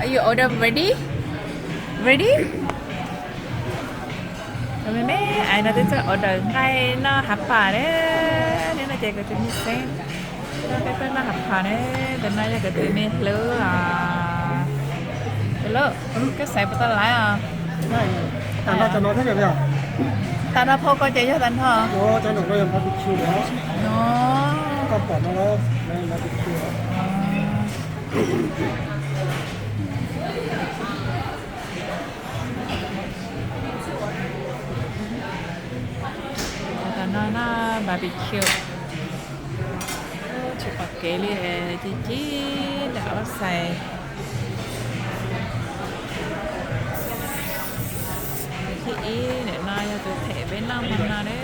You order ready? Ready? Me me, ais no twb txawj order nqaij noj hav pas ne. Hnub no ces kuv tus me xeeb noj peb tug noj hav pas ne. Tus no yog kuv tus me hlub os. Hlub, koj xaiv puas tau laiv os? Tag nrho phau ko ces yog tag nrho. No. Tam no noj barbecue, tsis pom kev li, ci ci ntawm ob xais. Thib ib ntawm no yog tus them peb noj hmo no ne.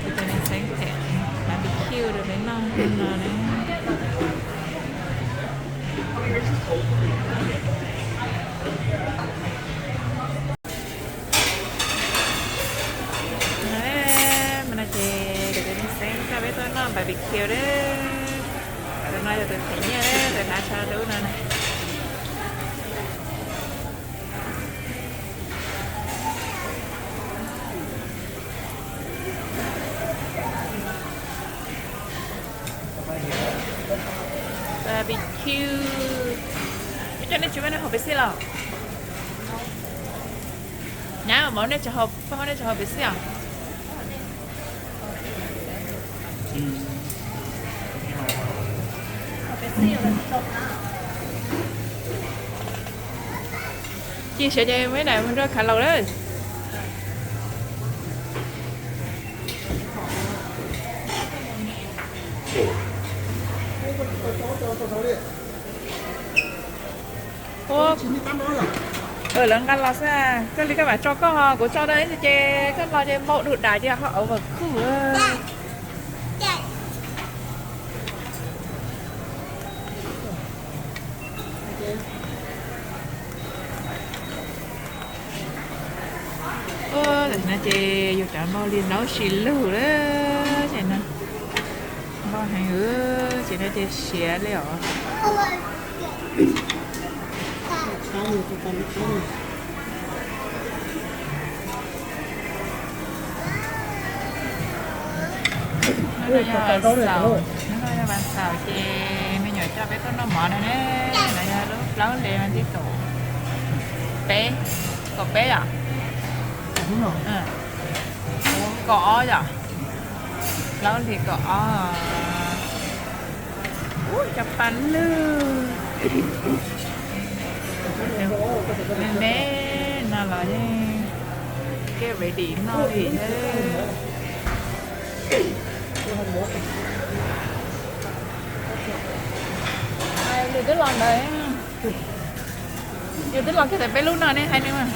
Tus me xeeb them barbecue rau peb noj hmo no ne. Hmo no ces kuv tus me xeeb coj peb tuaj noj barbecue lawm. Tus no yog tus them nyiaj, tus hnav tsho rau ub no na. Barbecue. Ib co nej tsis muaj nej hauv pev xij los? Nyab, mov nej tsis hau, paj hau nej tsis hau pev xij os? Ci siav ces muab daim mus nrog khav laus lawm. Lawv nqa los xwb, koj li koj mam tso koj ho, kuv tso rau ces koj los ces npau du dam ces ho over cook. Tam no ces yus cov npau li laub si lug lawm ces no. Npau heev, ces no ces siav li os. Hnub no yog vas xaum ces me nyuam coj peb tuaj noj mov no ne. No yog lub plaub hlis vas thib kaum peb, kaum peb yom? Kaum ob yom? Plaub hlis kaum ob. Ub, cov paj lug me me no los yeej get ready noj li thiab. Yus twb los ntawd, yus twb los kiag ntawm peb lub no nej hais nws mas.